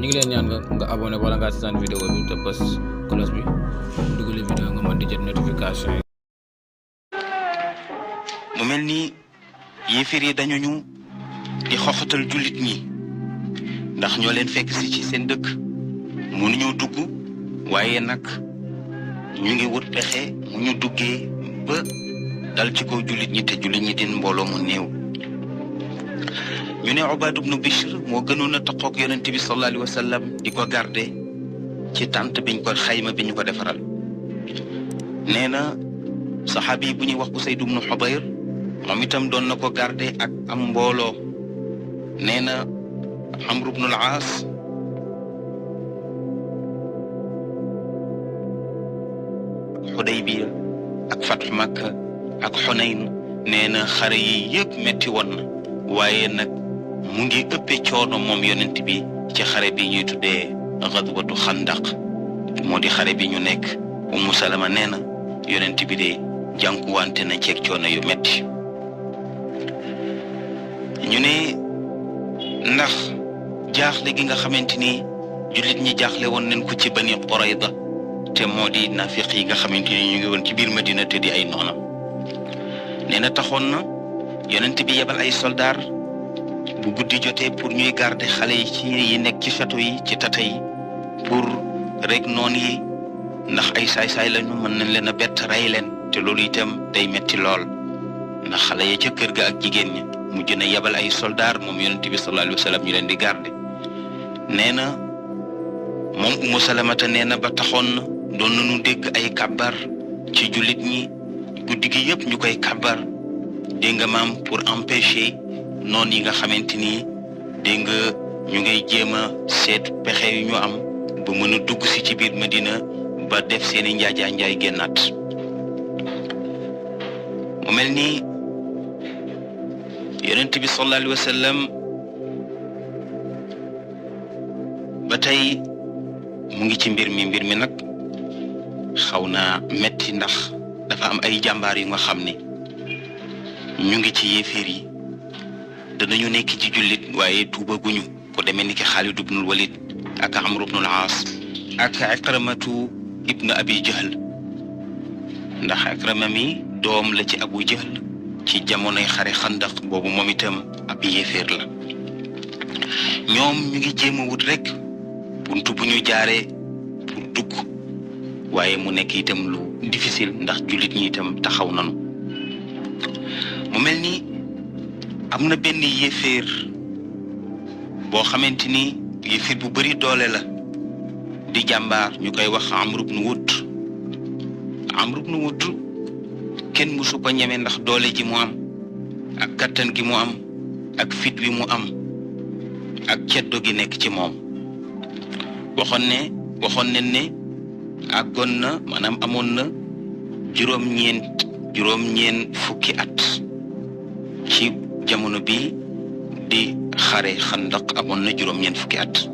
ñu ngi leen ñaan nga abonné wala nga seetaan vidéo bi te bës cloche bi dugal vidéo nga mën di jot notification yi. mu mel ni yéefar yi dañu ñu di xoxatal jullit ñi ndax ñoo leen fekk si ci seen dëkk mënuñoo dugg waaye nag ñu ngi wut pexe mu ñu duggee ba dal ci kaw jullit ñi te jullit ñi din mbooloo mu néew. ñu ne Ubaad ibnu Bishr moo gënoon a taqoog yonent bi sallallahu alayhi wa sallam di ko garde ci tànt biñ ko xayma bi ñu ko defaral. nee na saxaabi bu ñuy wax Usayd ibnu Xudayr moom itam doon na ko garde ak am mbooloo. nee na Amr ibnu al-Aas Xudaybiya ak Fathu Makka ak Xunayn nee na xare yi yëpp metti woon na waaye nag mu ngi ëppee coono moom yonent bi ci xare bi ñuy tuddee Gazwatu Xandaq moo di xare bi ñu nekk. Ummu Salama nee na yonent bi de jànkuwante na ceeg coono yu metti. ñu ne ndax jaaxle gi nga xamante ni jullit ñi jaaxle woon nañ ko ci Bani Qurayda te moo di nafiq yi nga xamante ni ñu ngi woon ci biir Madina te di ay noonam. nee na taxoon na yonent bi yebal ay soldaar bu guddi jotee pour ñuy garder xale yi ci yi nekk ci château yi ci tata yi pour rek noon yi ndax ay saay-saay lañu mën nañ leen a bett rey leen te loolu itam day metti lool ndax xale ya ca kër ga ak jigéen ñi mujj na yebal ay soldaar moom yonent bi sallallahu alayhi wa sallam ñu leen di garder. nee na moom Ummu Salamata nee na ba taxoon na doon nañu dégg ay kàbbar ci jullit ñi guddi gi yëpp ñu koy kàbbar dégg nga maam pour empêcher noon yi nga xamante ni dégg nga ñu ngay jéem a seet pexe yu ñu am ba mën a dugg si ci biir Madina ba def seeni njaajaa njaay génnaat. mu mel ni yonent bi sallallahu alayhi wa sallam ba tey mu ngi ci mbir mi nag xaw naa metti ndax dafa am ay jàmbaar yu nga xam ne ñu ngi ci yéeféer yi danañu nekk ci jullit waaye tuubaguñu ko demee ni ki Xaalid ibnul Walid ak Amr ibnul Aas ak Ikramatu ibnu Abi Jahl ndax Ikrama mi doom la ci Abu Jahl ci jamonoy xare Xandaq boobu moom itam ab yéeféer la. ñoom ñu ngi jéem a wut rek buntu bu ñu jaaree pour dugg waaye mu nekk itam lu difficile ndax jullit ñi itam taxaw nanu. mu mel ni am na benn yéeféer boo xamante ni yéeféer bu bari doole la di jàmbaar ñu koy wax Amr ibn Wudd. Amr ibn Wudd kenn mësu ko ñeme ndax doole ji mu am ak kattan gi mu am ak fit wi mu am ak ceddo gi nekk ci moom. waxoon ne ne àggoon na maanaam amoon na juróom-ñeent fukki at ci jamono bi di xare Xandaq amoon na juróom-ñeent fukki at.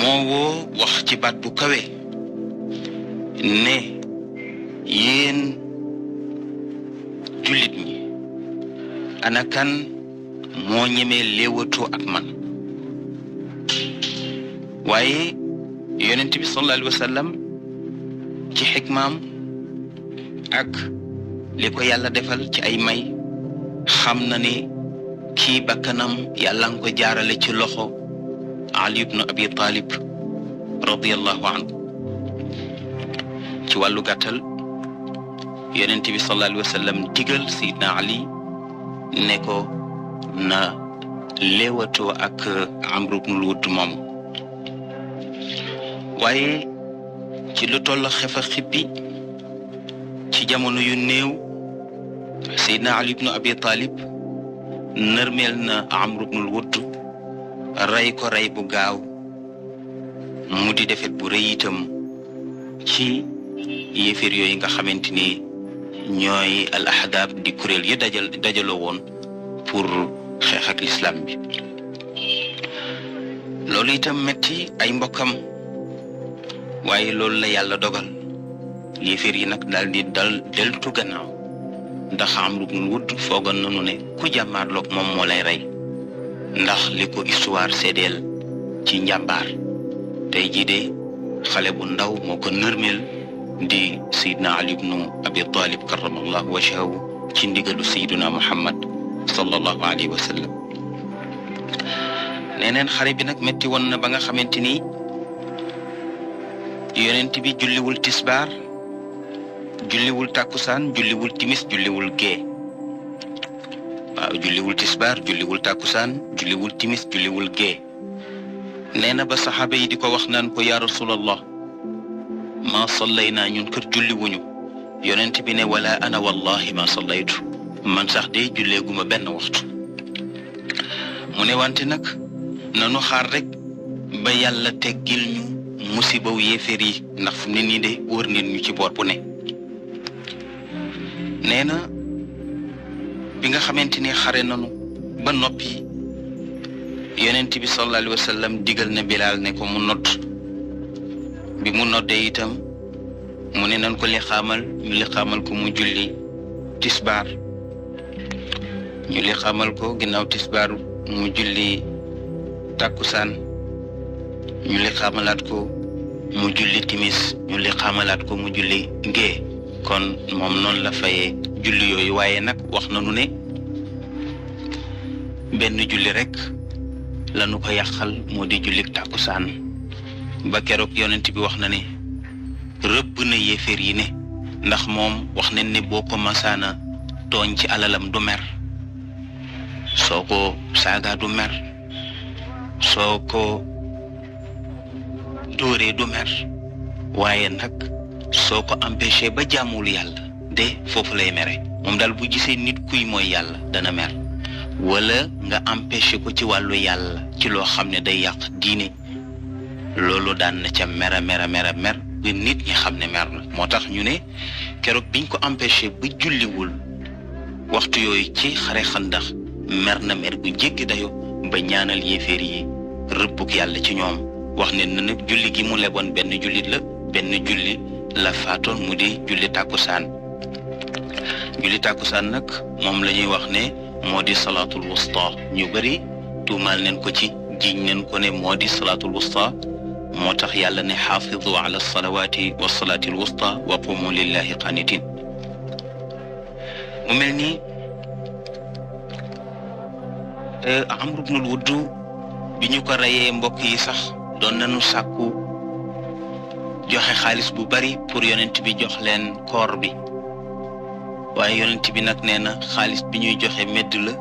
moo woo wax ci baat bu kawe ne yéen jullit ñi ana kan moo ñemee léewatoo ak man. waaye yonent bi sallallahu alayhi wa sallam ci xikmaam ak li ko yàlla defal ci ay may xam na ne kii bakkanam yàlla nga ko jaarale ci loxo Ali ibnu Abi Talib radiyallahu anhu. ci wàllu gàttal yonent bi sallallahu alayhi wa sallam digal Seydina Ali ne ko na léewatoo ak Amr ibnul Wudd moom. waaye ci lu toll xefa xippi ci jamono yu néew Seydina Ali ibnu Abi Talib nërmeel na Amr ibnul Wudd rey ko rey bu gaaw mu di defet bu rëy itam ci yéeféer yooyu nga xamante ni ñooy al ahdaab di kuréel yi dajaloo woon pour xeex ak lislaam bi. loolu itam metti ay mbokkam waaye loolu la yàlla dogal yéeféer yi nag daal di deltu gannaaw ndax Amr ibnul Wudd foogoon nañu ne ku jàmmaarloog moom moo lay rey ndax li ko histoire seedeel ci njàmbaar tey jii de xale bu ndaw moo ko nërmeel di Seydina Ali ibnu Abi Talib karamallahu wajhahu ci ndigalu Seydina Muhammad sallallahu alayhi wa sallam. neneen xare bi nag metti woon na ba nga xamante ni yonent bi julliwul tisbaar julliwul takkusaan julliwul timis julliwul gee waaw julliwul tisbaar julliwul takkusaan julliwul timis julliwul gee nee na ba saxaaba yi di ko wax naan ko yaa rasulallah ma sallayna ñun kër julliwuñu yonent bi ne wala ana wallahi ma sallaytu man sax de julleeguma benn waxtu mu ne wante nag nanu xaar rek ba yàlla teggil ñu musibaw yéeféer yi ndax fu ne nii de wër nit ñu ci boor bu ne nee na bi nga xamante ni xare nanu ba noppi yonent bi sallallahu alayhi wa sallam digal na Bilaal ne ko mu nodd bi mu noddee itam mu ne nan ko liqaamal ñu liqaamal ko mu julli tisbaar ñu liqaamal ko ginnaaw tisbaar mu julli takkusaan ñu liqaamalaat ko mu julli timis ñu liqaamalaat ko mu julli gee kon moom noonu la fayee julli yooyu waaye nag wax nañu ne benn julli rek lanu ko yàqal moo di julli takkusaan ba keroog yonent bi wax na ne rëbb na yéeféer yi ne ndax moom wax nañ ne boo ko masaana tooñ ci alalam du mer soo ko saaga du mer soo ko dóoree du mer waaye nag soo ko empêché ba jàmmul yàlla de foofu lay mere moom daal bu gisee nit kuy mooy yàlla dana mer wala nga empêché ko ci wàllu yàlla ci loo xam ne day yàq diine loolu daan na ca mer ba nit ñi xam ne mer na moo tax ñu ne keroog biñ ko empêché ba julliwul waxtu yooyu ci xare Xandax mer na mer bu jéggi dayo ba ñaanal yéeféer yi rëbbuk yàlla ci ñoom wax ne na nag julli gi mu leboon benn julli la faatoon mu di julli tàkkusaan nag moom la ñuy wax ne moo di salaatul wusta ñu bëri tuumaal neen ko ci jiñ neen ko ne moo di salaatul wusta moo tax yàlla ne xaafidu ala salawaati wa salaatil wusta wa qumu lillahi qanitin mu mel ni Amru bnul Wudd bi ñu ko reyee mbokk yi sax doon nañu sàkku joxe xaalis bu bari pour yonent bi jox leen koor bi waaye yonent bi nag nee na xaalis bi ñuy joxe medd la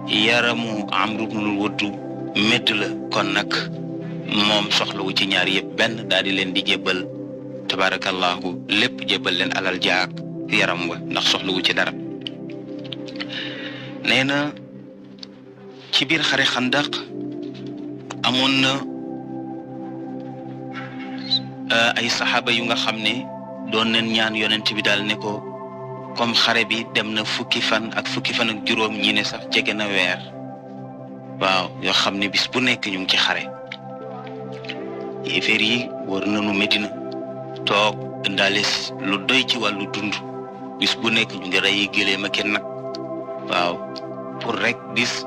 yaramu Amru bnul Wudd medd la kon nag moom soxlawu ci ñaar yëpp benn daal di leen di jébbal tabarakallahu lépp jébbal leen alal jaak yaram wa ndax soxlawu ci dara nee na ci biir xare Xandaq amoon na ay saxaaba yu nga xam ne doon nañ ñaan yonent bi daal ne ko comme xare bi dem na fukki fan ak juróom ñi ne sax jege na weer waaw yoo xam ne bis bu nekk ñu ngi ci xare yéeféer yi war nañu Medina toog indaale lu doy ci wàllu dund bis bu nekk ñu ngi rey gëléem ak nag waaw pour rek bis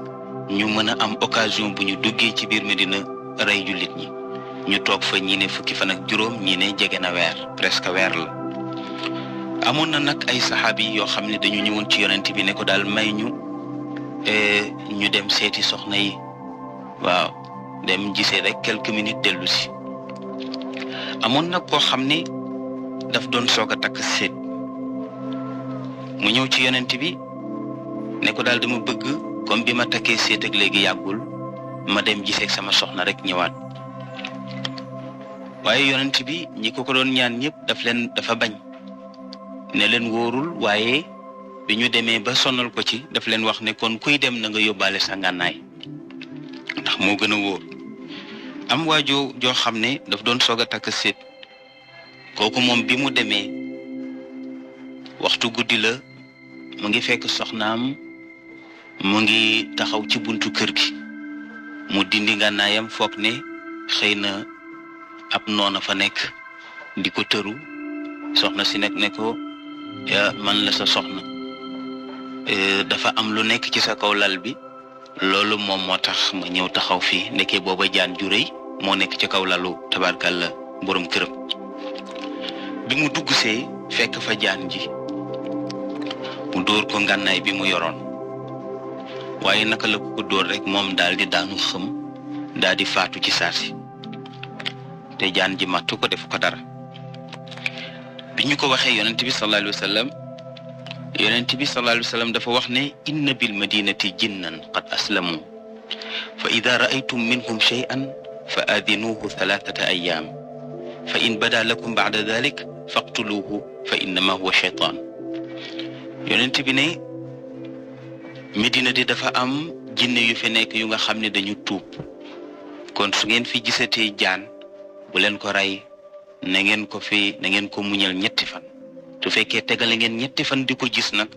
ñu mën a am occasion bu ñu duggee ci biir Medina rey jullit ñi ñu toog fa ñi ne fukki fan ak juróom ñi ne jege na weer presque weer la amoon na nag ay saxaabi yoo xam ne dañu ñëwoon ci yonent bi ne ko daal may ñu dem seeti soxna yi waaw dem gisee rek quelques minutes dellu si amoon nag koo xam ne daf doon soog a takk seet mu ñëw ci yonent bi ne ko daal dama bëgg comme bi ma takkee seet ak léegi yàggul ma dem gisee sama soxna rek ñëwaat waaye yonent bi ñi ko doon ñaan ñëpp dafa bañ ne leen wóorul waaye bi ñu demee ba sonal ko ci daf leen wax ne kon kuy dem na nga yóbbaale sa ngànnaay ndax moo gën a wóor am waajoo joo xam ne daf doon soog a takk seet kooku moom bi mu demee waxtu guddi la mu ngi fekk soxnaam mu ngi taxaw ci buntu kër gi mu dindi ngànnaayam foog ne xëy na ab noona fa nekk di ko tëru soxna si nekk ne ko man la sa soxna dafa am lu nekk ci sa kaw lal bi loolu moom moo tax ma ñëw taxaw fii nekkee booba jaan ju rëy moo nekk ci kaw lalu tabarkalla borom këram bi mu dugg see fekk fa jaan ji mu dóor ko ngànnaay bi mu yoroon waaye naka la ko dóor rek moom daal di daanu xëm daal di faatu ci saasi te jaan ji mattu ko def ko dara bi ñu ko waxee yonent bi sallallahu alayhi wa sallam yonent bi sallallahu alayhi wa sallam dafa wax ne inna bil madinati jinnan qad aslamu fa ida ra'aytum minhum shay'an fa adinuhu thalathata ayyam fa in bada lakum ba'da dhalik faqtuluhu fa innama huwa shaytan yonent bi ne Medina di dafa am jinne yu fi nekk yu nga xam ne dañu tuub kon su ngeen fi gisatee jaan bu leen ko rey na ngeen ko muñal ñetti fan su fekkee tegale ngeen ñetti fan di ko gis nag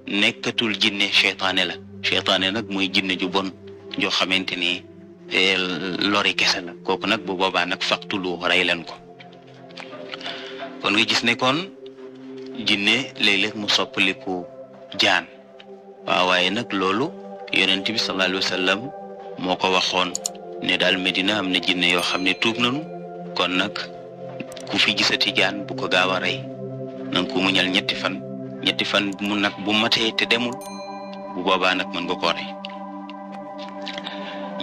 nekkatul jinne seytaane la seytaane nag mooy jinne ju bon joo xamante ni lori kese la kooku nag bu boobaa nag faqtulu rey leen ko kon nga gis ne kon jinne léeg-léeg mu soppaliku jaan waaw waaye nag loolu yonent bi sallallahu alayhi wa sallam moo ko waxoon ne daal Medina am na jinne yoo xam ne tuub nañu kon nag ku fi gisati jaan bu ko gaaw a rey na nga ko muñal ñetti fan mu nag bu matee te demul bu boobaa nag mën nga koo rey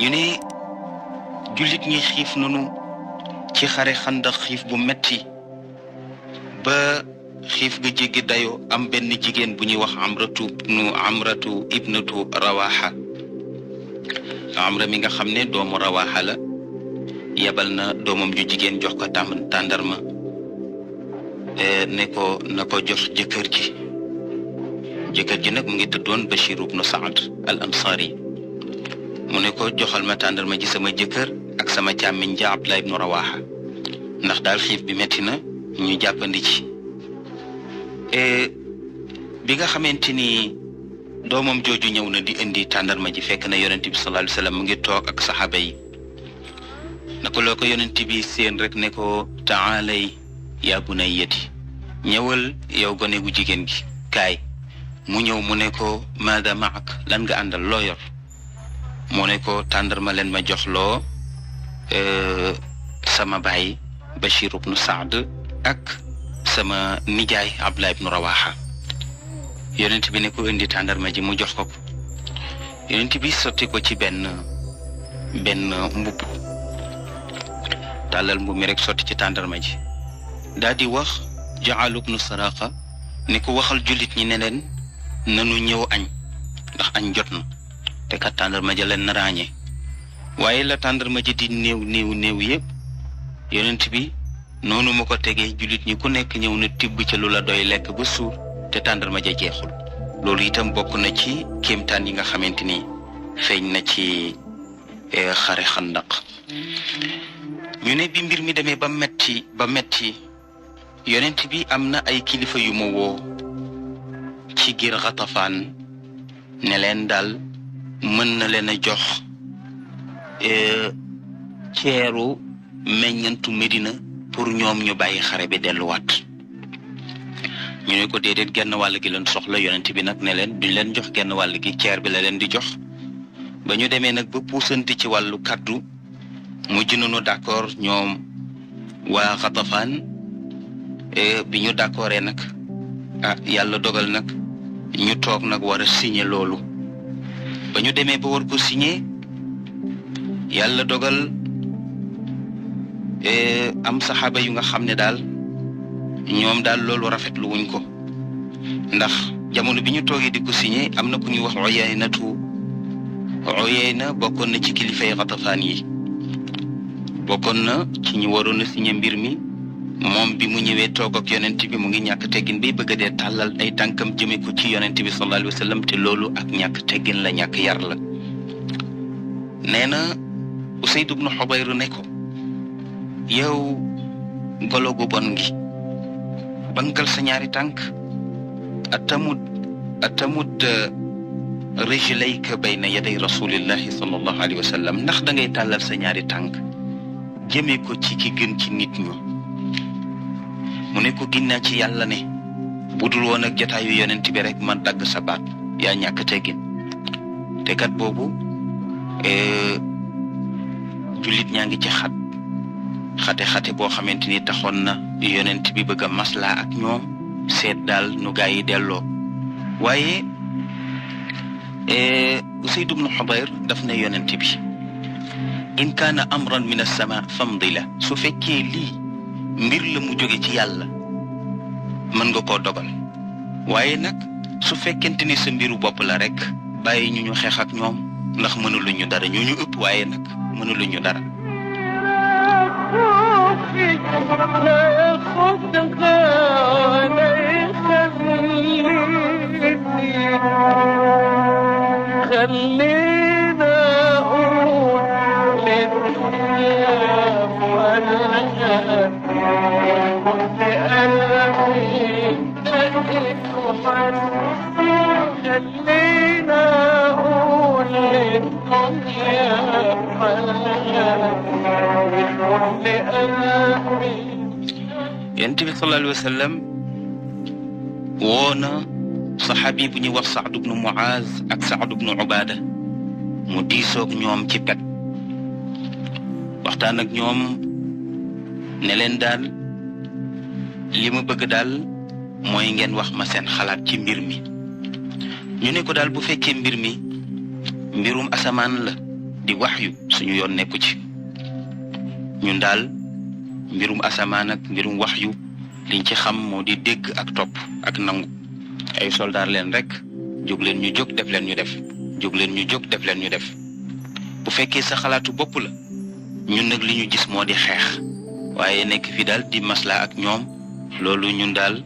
ñu ne jullit ñi xiif nanu ci xare Xandaq xiif bu metti ba xiif ga jéggi dayoo am benn jigéen bu ñuy wax amratu ibnatu rawaxa amra mi nga xam ne doomu rawaxa la yabal na doomam ju jigéen jox ko tàndarma ne ko na ko jox jëkkër ji nag mu ngi tëddoon Bashir ibnu Saad al Ansari mu ne ko joxal ma tàndarma ji sama jëkkër ak sama càmmiñ ja Abdullah ibnu Rawaha ndax daal xiif bi metti na ñu jàppandi ci bi nga xamante ni doomam jooju ñëw na di indi tàndarma ji fekk na yonent bi sallallahu alayhi wa sallam mu ngi toog ak saxaaba yi naka loo ko yonent bi seen rek ne ko taalay yaa bunayyati ñëwal yow gone gu jigéen gi kaay mu ñëw mu ne ko maada maak lan nga àndal loo yor mu ne ko tàndarma leen ma jox loo sama baay Bashir ibnu Saad ak sama nijaay Abdullah ibnu Rawaha yonent bi ne ko indi tàndarma ji mu jox ko yonent bi sotti ko ci benn mbubb tàllal mbubb mi rek sotti ci tàndarma ji daal di wax Jaal ibnu Saraqa ne ko waxal jullit ñi ne leen nanu ñëw añ ndax añ jot na te kat tàndarma ja leen na ràññee waaye la tàndarma ji di néew yëpp yonent bi noonu ma ko tegee jullit ñi ku nekk ñëw na tibb ca lu la doy lekk ba suur te tàndarma ja jeexul loolu itam bokk na ci kéemtaan yi nga xamante ni feeñ na ci xare Xandaq ñu ne bi mbir mi demee ba metti yonent bi am na ay kilifa yu ma woo ci giir Xatafaan ne leen daal mën na leen a jox ceeru meññantu Medina pour ñoom ñu bàyyi xare bi delluwaat ñu ne ko déedéet genn wàll gi leen soxla yonent bi nag ne leen duñ leen jox genn wàll gi ceer bi la leen di jox ba ñu demee nag ba puusante ci wàllu kaddu mujj nañu d'accord ñoom waa Xatafaan bi ñu d'accordé nag yàlla dogal nag ñu toog nag war a signé loolu ba ñu demee ba war ko signé yàlla dogal am saxaaba yu nga xam ne daal ñoom daal loolu rafetlu wuñ ko ndax jamono bi ñu toogee di ko signé am na ku ñuy wax Uyayna bokkoon na ci kilifay Xatafaan yi bokkoon na ci ñu waroon a signé mbir mi moom bi mu ñëwee toog ak yonent bi mu ngi ñàkk teggin bi bëgg dee tàllal ay tànkam jëme ko ci yonent bi sallallahu alayhi wa sallam te loolu ak ñàkk teggin la ñàkk yar la nee na Usayd ibnu Xubayr ne ko yow golo gu bon gi bankal sa ñaari tànk atamud rijlayka bayna yaday rasulillahi sallallahu alayhi wa sallam ndax da ngay tàllal sa ñaari tànk jëme ko ci ki gën ci nit ñi mu ne ko ginnaa ci yàlla ne budul woon ak jotaayu yonent bi rek man dagg sa baat yaa ñàkk teggin te kat boobu jullit ñaa ngi ci xate boo xamante ni taxoon na yonent bi bëgg a maslaa ak ñoom seet daal nu gaa yi delloo waaye Usayd ibn Hudayr daf ne yonent bi in kaana amran min as-sama famdi la su fekkee lii mbir la mu jóge ci yàlla mën nga koo dogal waaye nag su fekkente ni sa mbiru bopp la rek bàyyi ñu xeex ak ñoom ndax mënuluñu dara ñu ëpp waaye nag mënuluñu dara yonent bi sallallahu alayhi wa sallam woona saxaabi bu ñuy wax Saad ibnu Muaz ak Saad ibnu Ubaada mu diisoog ñoom ci pet waxtaan ak ñoom ne leen daal li ma bëgg daal mooy ngeen wax ma seen xalaat ci mbir mi ñu ne ko daal bu fekkee mbir mi mbirum asamaan la di waxyu suñu yoon nekku ci ñun daal mbirum asamaan ak mbirum waxyu liñ ci xam moo di dégg ak topp ak nangu ay soldaar leen rek jóg leen ñu jóg def leen ñu def jóg leen ñu jóg def leen ñu def bu fekkee sa xalaatu bopp la ñun nag li ñu gis moo di xeex waaye nekk fi daal di maslaa ak ñoom loolu ñun daal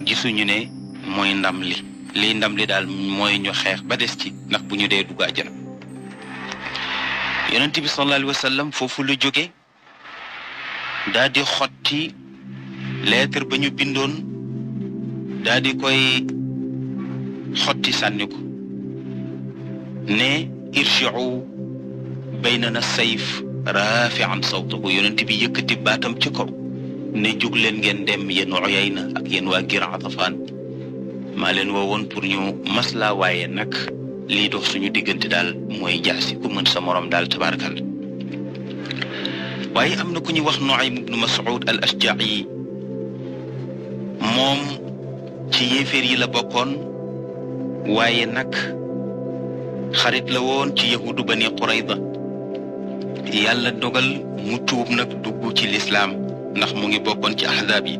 gisuñu ne mooy ndam li ndam li daal mooy ñu xeex ba des ci ndax bu ñu dee dugg àjjana yonent bi sallallahu alayhi wa sallam foofu la jóge daa di xotti lettre ba ñu bindoon daa di koy xotti sànni ko ne irji'u baynana sayf rafi'an sawtahu yonent bi yëkkati baatam ci kaw ne jóg leen ngeen dem yéen Uyayna ak yéen waa Gir Atafaan maa leen woowoon pour ñu maslaa waaye nag lii dox suñu diggante daal mooy jaasi ku mën sa morom daal tabaarakal waaye am na ku ñuy wax Nu'aym ibn Mas'ud al-Ashja'i moom ci yéeféer yi la bokkoon waaye nag xarit la woon ci yahudu Bani Qurayza yàlla dogal mu tuub nag dugg ci lislaam ndax mu ngi bokkoon ci ahzaab yi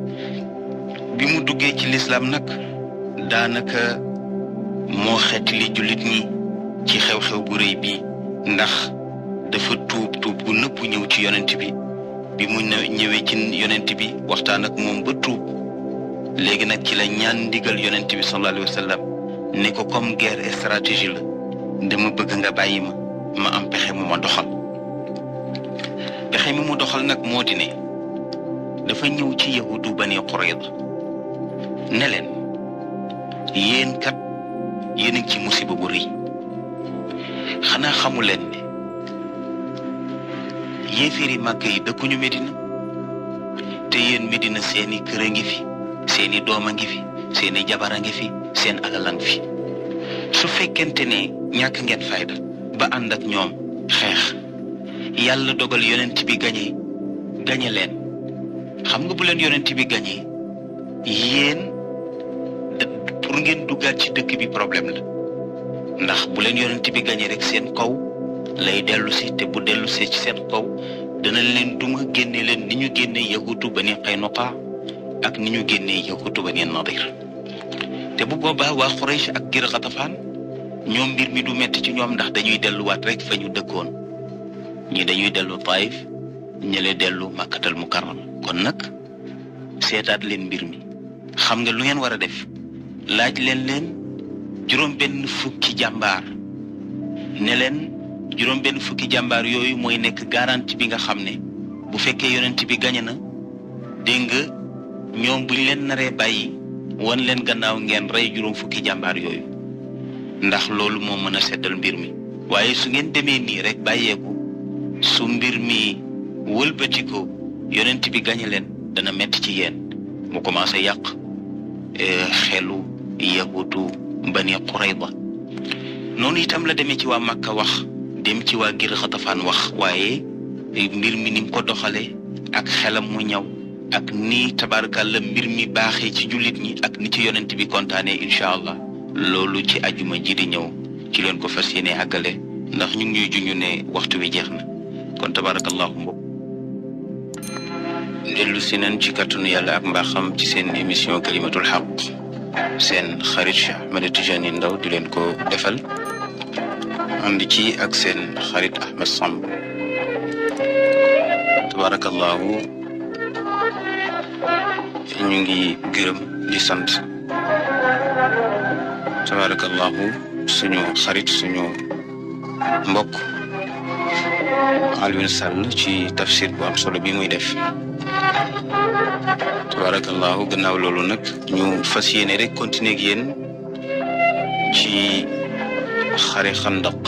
bi mu duggee ci lislaam nag daanaka moo xeetli jullit ñi ci xew-xew bu rëy bi ndax dafa tuub bu nëbbu ñëw ci yonent bi mu ñëwee ci yonent bi waxtaan ak moom ba tuub léegi nag ci la ñaan ndigal yonent bi sallallahu alayhi wa sallam ne ko comme guerre stratégie la dama bëgg nga bàyyi ma am pexe mu ma doxal pexe mi mu doxal nag moo di ne dafa ñëw ci yahudu Bani Qurayza ne leen yéen kat yéen a ngi ci musiba bu rëy xanaa xamu leen ne yéeféeri Màkka yi dëkkuñu Medina te yéen Medina seeni kër a ngi fi seeni doom a ngi fi seeni jabar a ngi fi seen alal a ngi fi su fekkente ne ñàkk ngeen fayda ba ànd ak ñoom xeex yàlla dogal yonent bi gañe leen xam nga bu leen yonent bi gañee yéen pour ngeen duggaat ci dëkk bi problème la ndax bu leen yonent bi gañee rek seen kaw lay dellu si te bu dellu see ci seen kaw dana leen duma génne leen ni ñu génnee yahudu Bani Qaynuqa ak ni ñu génnee yahudu Bani Nadir te bu boobaa waa Quraysh ak Gir Ghatafaan ñoom mbir mi du metti ci ñoom ndax dañuy delluwaat rek fa ñu dëkkoon ñi dañuy dellu Taif ñële dellu Makkatal Mukarrama kon nag seetaat leen mbir mi xam nga lu ngeen war a def laaj leen juróom benn fukki jàmbaar ne leen juróom benn fukki jàmbaar yooyu mooy nekk garantie bi nga xam ne bu fekkee yonent bi gañe na dégg nga ñoom buñ leen naree bàyyi wan leen gannaaw ngeen rey juróom fukki jàmbaar yooyu ndax loolu moo mën a seddal mbir mi waaye su ngeen demee nii rek bàyyeeku su mbir mi wëlbatiko yonent bi gañe leen dana metti ci yéen mu commencé yàq xelu yahudu Bani Qurayza noonu itam la demee ci waa Makka wax dem ci waa ngir Xatafaan wax waaye mbir mi nim ko doxale ak xelam mu ñaw ak ni tabarakalla mbir mi baaxee ci jullit ñi ak ni ci yonent bi kontaanee incha allah loolu ci ajuma ji di ñëw ci leen ko fas yéene àggale ndax ñu ngi ñuy juñu ne waxtu wi jeex na kon tabarakallahu mbokk dellu si nañ ci kàttanu yàlla ak mbaaxam ci seen émission kalimatul xaq seen xarit Cheikh Ahmed Tidiane Ndao di leen ko defal ànd ci ak seen xarit Ahmed Samb tabarakallahu ñu ngi gërëm di sant tabarakallahu suñu xarit suñu mbokk Alioune Sall ci tafsir bu am solo bi muy def tabarakallahu gannaaw loolu nag ñu fas yéene rek continuer ak yéen ci xare xandaq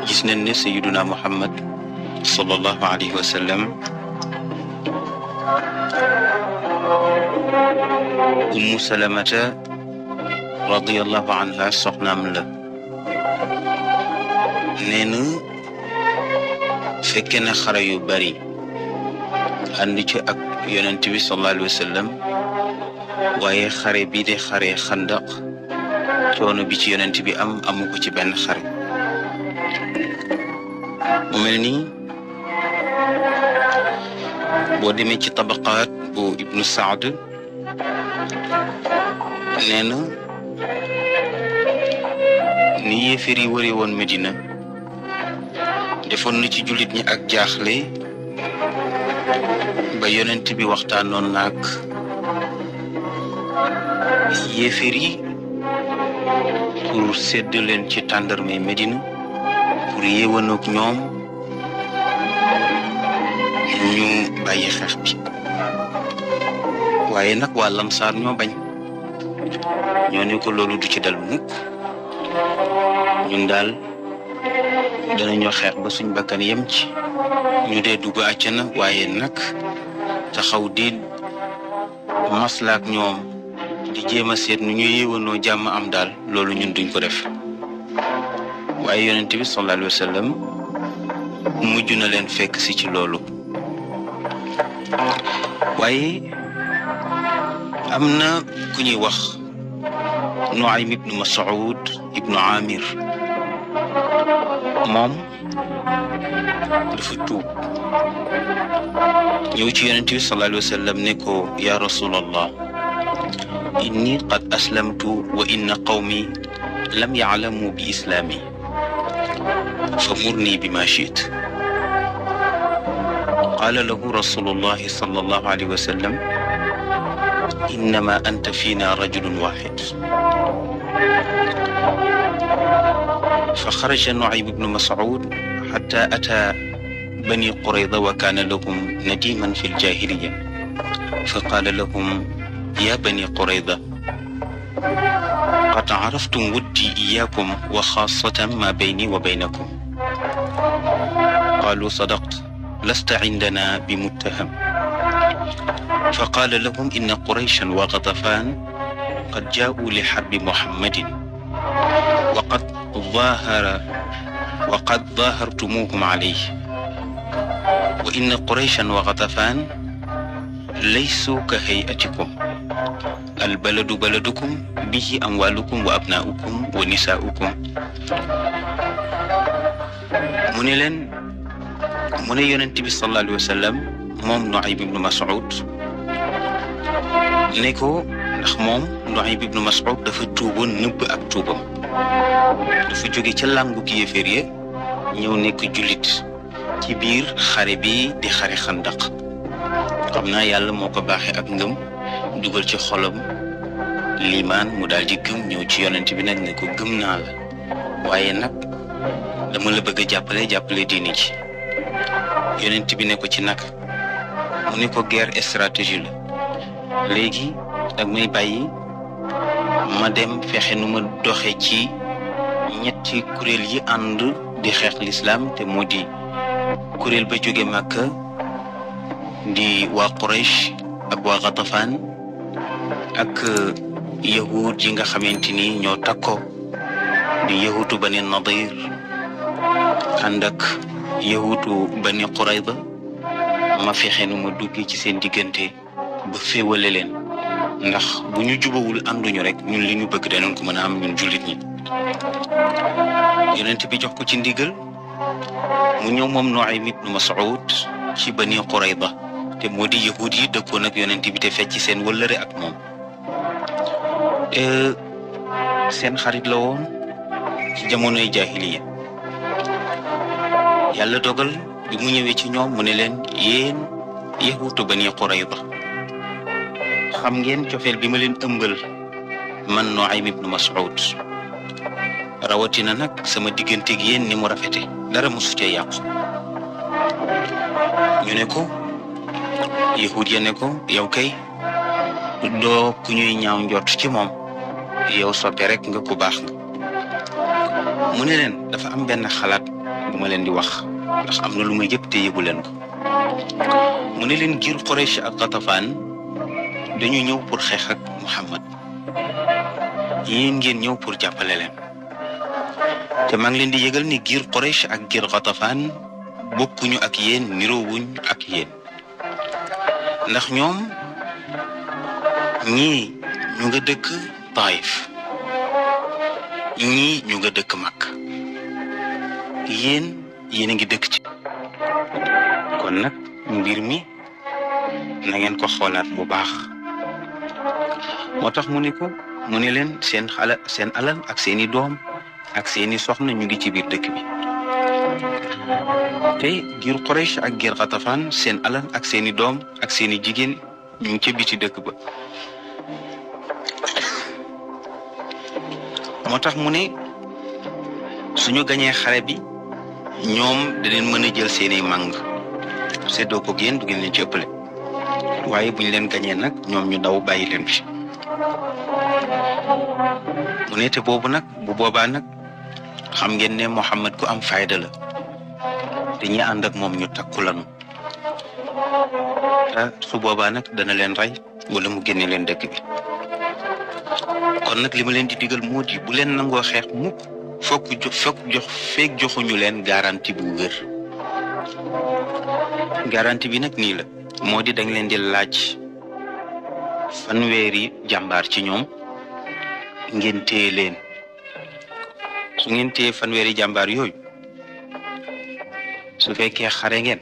gis nañ ne sayyiduna Muhammad sallallahu alayhi wa sallam Ummu Salamata radiyallahu anha soxnaam la nee na fekke na xare yu bari ànd ci ak yonent bi sallallahu alayhi wa sallam waaye xare bi de xare xandaq coono bi ci yonent bi amu ko ci benn xare mu mel ni boo demee ci tabaqaat bu Ibnu Saad nee na ni yéefar yi wëre woon Medina defoon na ci jullit ñi ak jaaxle ba yonent bi waxtaanoon naag yéefar yi pour sédd leen ci tàndarmay Medina pour yéwanoog ñoom ñu bàyyi xeex bi waaye nag waa Lamsaar ñoo bañ ñoo ne ko loolu du ci dal mukk ñun daal danañoo xeex ba suñ bakkan yem ci ñu dee dugg àjjana waaye nag taxaw di maslaak ñoom di jéem a seet nu ñu yéwanoo jàmm am daal loolu ñun duñ ko def waaye yonent bi sallallahu alayhi wa sallam mujj na leen fekk si ci loolu waaye am na ku ñuy wax Nuaym ibnu Mas'ud ibnu Amir moom dafa tuub ñëw ci yonent bi sallallahu alayhi wa sallam ne ko ya rasulallah inni qad aslamtu wa inna qawmi lam ya'lamu bi islami famurni bima shi'ta qala lahu rasulullah sallallahu alayhi wa sallam innama anta fina rajulun wahid فخرج نعيم بن مسعود حتى أتى بني قريظة وكان لهم نديما في الجاهلية فقال لهم يا بني قريظة قد عرفتم ودي إياكم وخاصة ما بيني وبينكم قالوا صدقت لست عندنا بمتهم فقال لهم إن قريشا وغطفان قد جاءوا لحرب محمد وقد ظاهرتموهم عليه وإن قريشا وغطفان ليسوا كهيئتكم البلد بلدكم به أموالكم وأبناؤكم ونساؤكم من ينتبه صلى الله عليه وسلم موم نعيم بن مسعود نيكو ndax moom Nuaym ibnu Mas'ud dafa tuuboon nëbb ak tuubam dafa jóge ca làngu ki yéeféer ya ñëw nekk jullit ci biir xare bi di xare xandaq xam naa yàlla moo ko baaxee ak ngëm dugal ci xolam liimaan mu daal di gëm ñëw ci yonent bi nag ne ko gëm naa la waaye nag dama la bëgg a jàppale diini ci yonent bi ne ko ci nag mu ne ko guerre stratégie la léegi dag may bàyyi ma dem fexe nu ma doxe ci ñetti kuréel yi ànd di xeex l'islam te moo di kuréel ba jóge Makka di waa Quraysh ak waa Ghatafan ak yahud yi nga xamante ni ñoo takkoo di yahuutu bani Nadir ànd ak yahuutu bani Qurayda ma fexe nu ma duggee ci seen diggante ba féewale leen ndax bu ñu jubawul ànduñu rek ñun li ñu bëgg danañ ko mën a am ñun jullit ñi. yonent bi jox ko ci ndigal mu ñëw moom Nuaym ibnu Mas'ud ci bani Qurayda te moo di yahuud yi dëkkoon ak yonent bi te fecc seen wëllëre ak moom. seen xarit la woon ci jamonoy jaahiliya. yàlla dogal bi mu ñëwee ci ñoom mu ne leen yéen yahuutu bani Qurayda xam ngeen cofeel bi ma leen ëmbal man Nuaym ibnu Mas'ud rawatina nag sama digganteeg yéen ni mu rafete dara mosu cee yàqu. ñu ne ko yahuud ya ne ko yow kay doo ku ñuy ñaaw njort ci moom yow soppe rek nga ku baax nga. mu ne leen dafa am benn xalaat bu ma leen di wax ndax am na lu may yëpp te yëgu leen ko. mu ne leen giir Quraysh ak Ghatafaan dañu ñëw pour xeex ak Muhammad yéen ngeen ñëw pour jàppale leen te maa ngi leen di yëgal ni giir Quraysh ak giir Ghatafaan bokkuñu ak yéen niroowuñ ak yéen ndax ñoom ñii ñu nga dëkk Taif ñii ñu nga dëkk Makka yéen a ngi dëkk ci. kon nag mbir mi na ngeen ko xoolaat bu baax. moo tax mu ne leen seen alal ak seeni doom ak seeni soxna ñu ngi ci biir dëkk bi te giir Quraysh ak giir Ghatafaan seen alal ak seeni doom ak seeni jigéen ñu ngi ca biti dëkk ba. moo tax mu ne suñu gañee xare bi ñoom daneen mën a jël seeni màng seddoo ko yéen du ngeen leen ci ëppale waaye buñ leen gañee nag ñoom ñu daw bàyyi leen fi. mu ne te boobu nag bu boobaa nag xam ngeen ne Muhammad ku am fayda la te ñi ànd ak moom ñu takku lanu su boobaa nag dana leen rey wala mu génne leen dëkk bi. kon nag li ma leen di digal moo di bu leen nangoo xeex mukk feek joxuñu leen garantie bu wér. garantie bi nag nii la moo di dañ leen di laaj fanweeri jàmbaar ci ñoom ngeen téye leen. su ngeen téye fanweeri jàmbaar yooyu su fekkee xare ngeen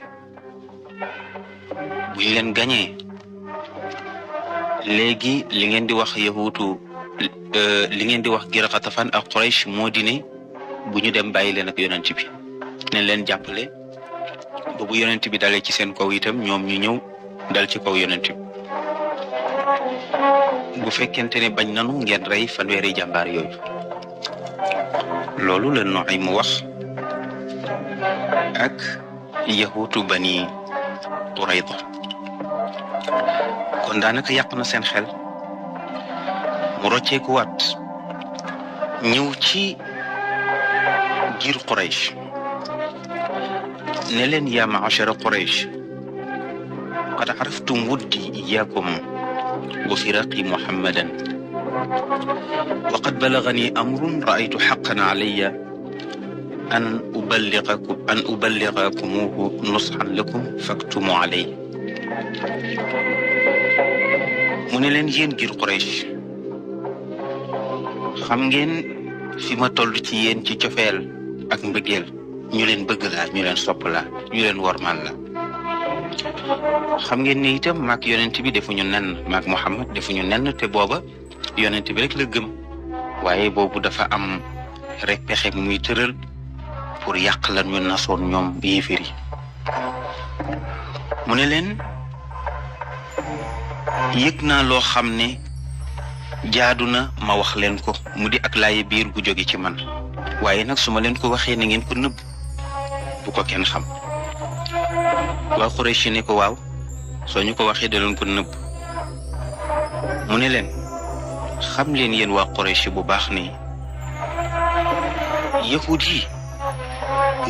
buñ leen gañee léegi li ngeen di wax yahuutu li ngeen di wax giir Ghatafaan ak Quraysh moo di ne bu ñu dem bàyyi leen ak yonent bi ne leen jàppale ba bu yonent bi dalee ci seen kaw itam ñoom ñu ñëw dal ci kaw yonent bi. bu fekkente ne bañ nanu ngeen rey fanweeri jàmbaar yooyu. loolu la Nuaym mu wax ak yahuutu bani Qurayda. kon daanaka yàq na seen xel mu rocceeku waat ñëw ci giir Quraysh ne leen yaa ma'ashara Quraysh qad araftum wuddi iyaakum wa firaqi Muhammadan wa qad balagani amrun ra'aytu haqqan alayya an uballigakumuhu nushan lakum faktumu alayhi. mu ne leen yéen giir Quraysh xam ngeen fi ma toll ci yéen ci cofeel ak mbëggeel ñu leen bëgg laa ñu leen sopp laa ñu leen wormaal la. xam ngeen ne itam maak yonent bi defuñu nenn maak Muhammad defuñu nenn te booba yonent bi rek la gëm waaye boobu dafa am rek pexe mu muy tëral pour yàq la ñu nasoon ñoom yéefar yi. mu ne leen yëg naa loo xam ne jaadu na ma wax leen ko mu di ak laaye biir gu jóge ci man waaye nag su ma leen ko waxee na ngeen ko nëbb bu ko kenn xam. waa Quraysh ne ko waaw soo ñu ko waxee da leen ko nëbb. mu ne leen xam leen yéen waa Quraysh bu baax ne yahud yi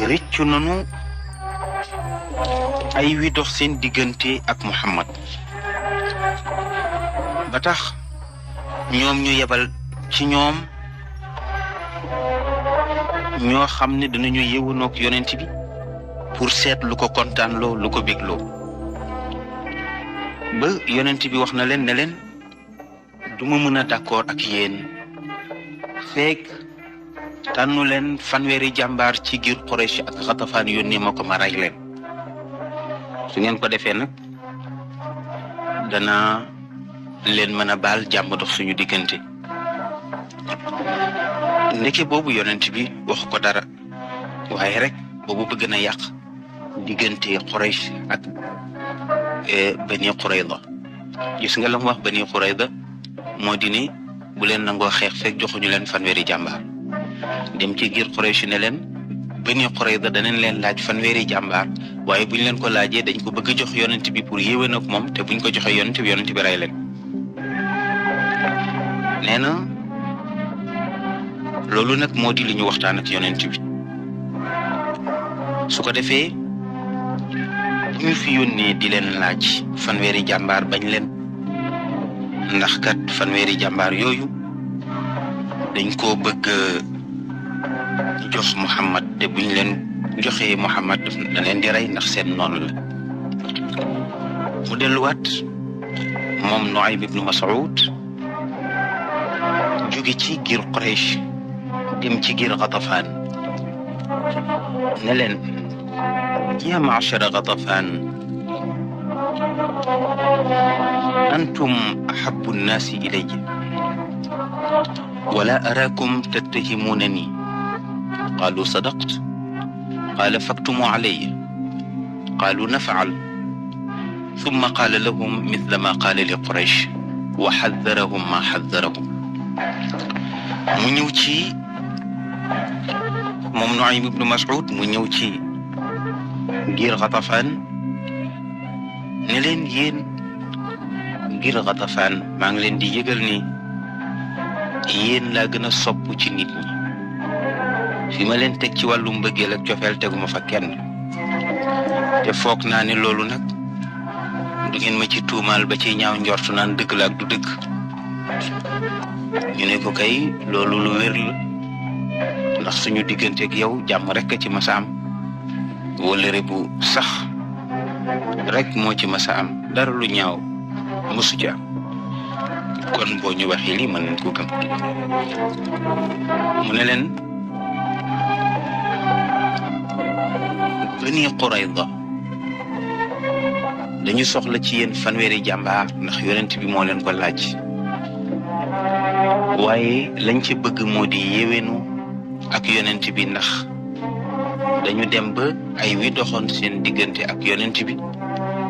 rëccu nanu ay wi dox seen diggante ak Muhammad ba tax ñoom ñu yebal ci ñoom ñoo xam ne danañu yewanook yonent bi pour seet lu ko kontaanloo lu ko bégloo ba yonent bi wax na leen ne leen duma mën a d'accord ak yéen fekk tànnu leen fanweeri jàmbaar ci giir Quraysh ak Xatafaan yónnee ma ko ma rey leen su ngeen ko defee nag dana leen mën a baal jàmm dox suñu diggante. ndeke boobu yonent bi wax ko dara waaye rek boobu bëgg na yàq diggante Quraysh ak Bani Qurayza. gis nga la mu wax Bani Qurayza moo di ne bu leen nangoo xeex fekk joxuñu leen fanweeri jàmbaar dem ci giir Quraysh ne leen Bani Qurayza danañ leen laaj fanweeri jàmbaar waaye buñ leen ko laajee dañ ko bëgg jox yonent bi pour yéwén ak moom te buñ ko joxee yonent bi rey leen. nee na loolu nag moo di li ñu waxtaan ak yonent bi su ko defee bu ñu fi yónnee di leen laaj fanweeri jàmbaar bañ leen ndax kat fanweeri jàmbaar yooyu dañ koo bëgg jox Muhammad te buñ leen joxee Muhammad da leen di rey ndax seen noonu la. mu delluwaat moom Nuaym ibnu Mas'ud jóge ci giir Quraysh dem ci giir Ghatafaan ne leen yaa ma'shara Ghatafaan antum ahabbu nnaasi ilayya wala araakum tattahimuunani qaalu sadaqta qaala faktumuu alayya qaalu naf'al thumma qaala lahum mithla ma qaala li Quraysh wa haddarahum ma haddarahum. mu ñëw ci moom Nuaym ibnu Mas'ud mu ñëw ci giir Ghatafaan ne leen yéen giir Ghatafaan maa ngi leen di yëgal ni yéen laa gën a sopp ci nit ñi fi ma leen teg ci wàllu mbëggeel ak cofeel teguma fa kenn te foog naa ne loolu nag du ngeen ma ci tuumaal ba ci ñaaw njortu naan dëgg la ak du dëgg. ñu ne ko kay loolu lu wér la ndax suñu diggante ak yow jàmm rek ci masa am wëllëre bu sax rek moo ci masa am dara lu ñaaw mosu ci am kon boo ñu waxee lii mën nañ ko gëm. mu ne leen Bani Qurayza dañu soxla ci yéen fanweeri jàmbaar ndax yonent bi moo leen ko laaj waaye lañ ci bëgg moo di yéwénu ak yonent bi ndax dañu dem ba ay wi doxoon seen diggante ak yonent bi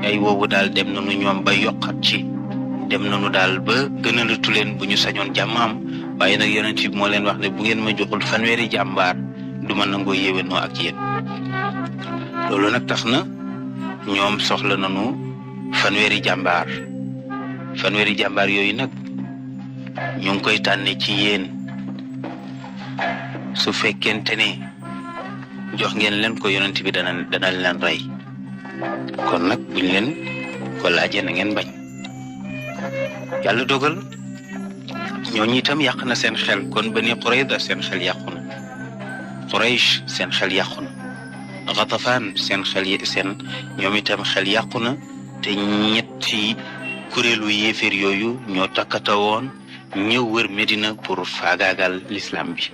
ay woowu daal dem nañu ñoom ba yokkat ci dem nañu daal ba gënalatu leen bu ñu sañoon jàmm am waaye nag yonent bi moo leen wax ne bu ngeen ma joxul fanweeri jàmbaar du ma nangoo yéwénoo ak yéen. loolu nag tax na ñoom soxla nañu fanweeri jàmbaar yooyu nag ñu ngi koy tànne ci yéen su fekkente ne jox ngeen leen ko yonent bi dana leen rey kon nag buñ leen ko laajee na ngeen bañ. yàlla dogal ñooñu itam yàq na seen xel kon Bani Qurayza seen xel yàqu na Quraysh seen xel yàqu na Ghatafaan seen ñoom itam xel yàqu na te ñetti kuréelu yéeféer yooyu ñoo takkata woon ñëw wër Medina pour faagaagal l'islam bi.